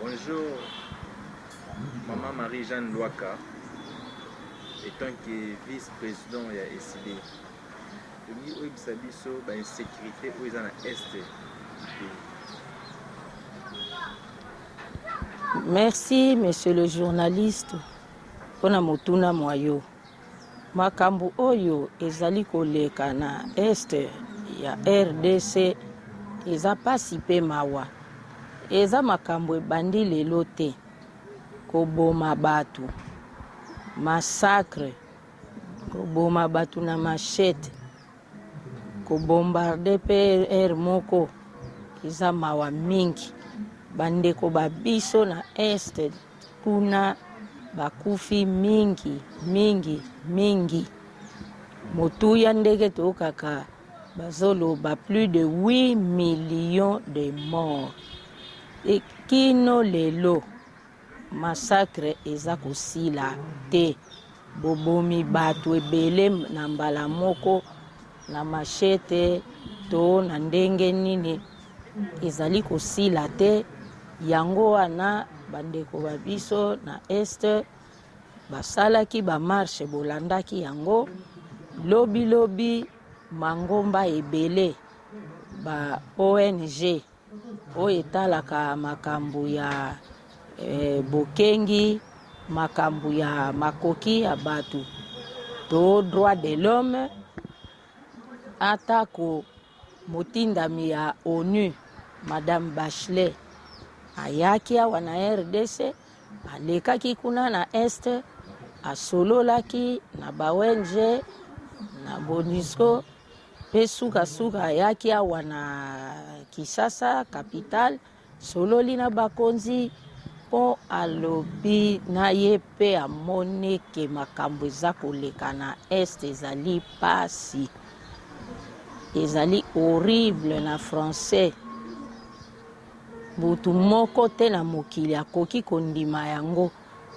Bonjour, Maman Marie-Jeanne Luaka, étant que vice-président ya ECD. Tolingi oyebisa biso ba insécurité oyo eza na est du pays. Merci monsieur le journaliste mpona motuna mwa yo. Makambo oyo ezali koleka na est ya rdc eza pasi pe mawa. Eza makambo ebandi lelo te. Koboma batu, massacre, koboma batu na machette, ko bombarder pe heure moko eza mawa mingi. Ba ndeko ba biso na est kuna bakufi mingi mingi mingi. Motuya ndenge toyokaka bazoloba plus de 8 millions de morts. E kino lelo massacre eza kosila te. Bobomi bato ebele na mbala moko na machete to na ndenge nini ezali kosila te. Yango wana bandeko ba biso na est basalaki ba marche, bolandaki yango lobi lobi. Mangomba ebele ba ONG oyo etalaka makambo ya eh, bokengi, makambo ya makoki ya bato to droit de l'homme, atako motindami ya ONU Madame Bachelet ayaki awa na RDC, alekaki kuna na Est, asololaki na ba ONG na Monusco mpe sukasuka ayaki awa na Kinshasa capitale, sololi na bakonzi mpo alobi na ye mpe amoni ke makambo eza koleka na Est ezali pasi, ezali horrible na français. Moto moko te na mokili akoki kondima yango.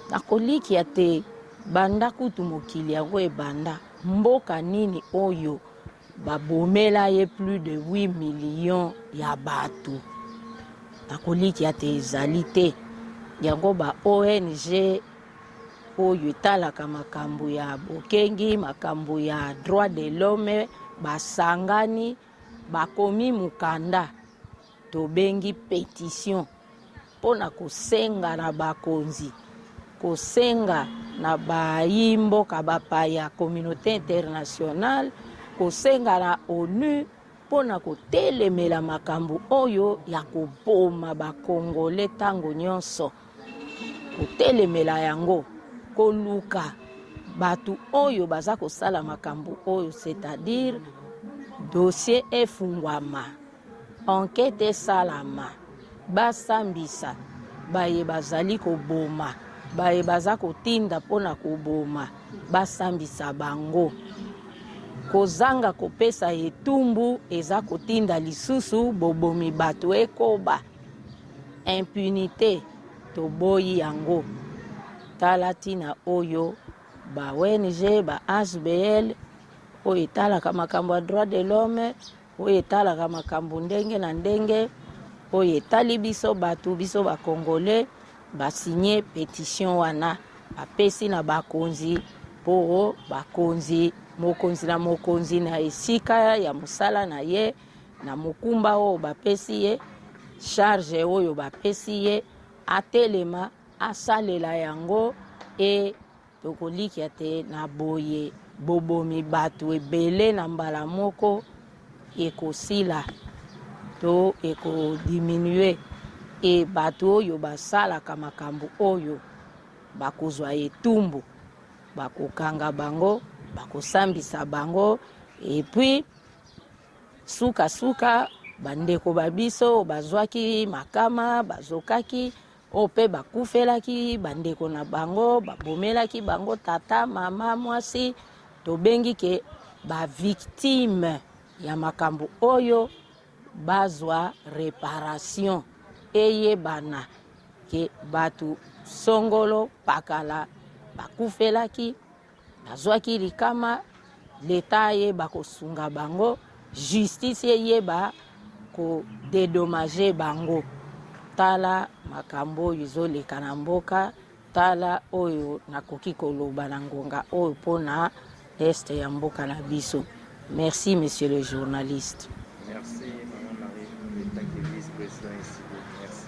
Nakolikia te banda kutu mokili yango ebanda, mboka nini oyo babomela ye plus de 8 millions ya bato? Nakolikia te ezali te. Yango ba ONG oyo etalaka makambo ya bokengi, makambo ya droit de l'homme, basangani bakomi mokanda tobengi petition mpo na kosenga na bakonzi, kosenga na bayi mboka bapaya, communaute internationale, kosenga na ONU mpo na kotelemela makambo oyo ya koboma ba Congolais ntango nyonso, kotelemela yango, koluka bato oyo baza kosala makambo oyo, c'est-à-dire dossier efungwama. Enquete esalama, basambisa baye bazali koboma, baye baza kotinda mpo na koboma, basambisa bango. Kozanga kopesa etumbu eza kotinda lisusu bobomi bato ekoba. Impunite toboyi yango. Tala ntina oyo ba ONG, ba asbl oyo etalaka makambo ya droit de l'homme oyo etalaka makambo ndenge na ndenge oyo etali biso bato, biso ba Congolais, ba signe petition wana bapesi na bakonzi mpo bakonzi, mokonzi na mokonzi na esika ya mosala na ye, na mokumba oyo bapesi ye, charge oyo bapesi ye, atelema asalela yango e Tokolikia te na boye bobomi bato ebele na mbala moko ekosila to ekodiminuer et bato oyo basalaka makambo oyo bakozwa etumbu, bakokanga bango, bakosambisa bango et puis suka suka bandeko ba biso bazwaki makama, bazokaki Oyo pe bakufelaki bandeko na bango, babomelaki bango tata, mama, mwasi, tobengi ke ba victime ya makambo oyo bazwa reparation, eyebana ke batu songolo pakala bakufelaki. Bazwaki likama, l'etat ayeba kosunga bango, justice eyeba ko dedommager bango. Tala makambo oyo ezoleka na mboka. Tala oyo nakoki koloba na ngonga oyo mpona est ya mboka na biso. Merci, monsieur le journaliste. Merci, Maman Marie, en tant que vice-président ici. Merci.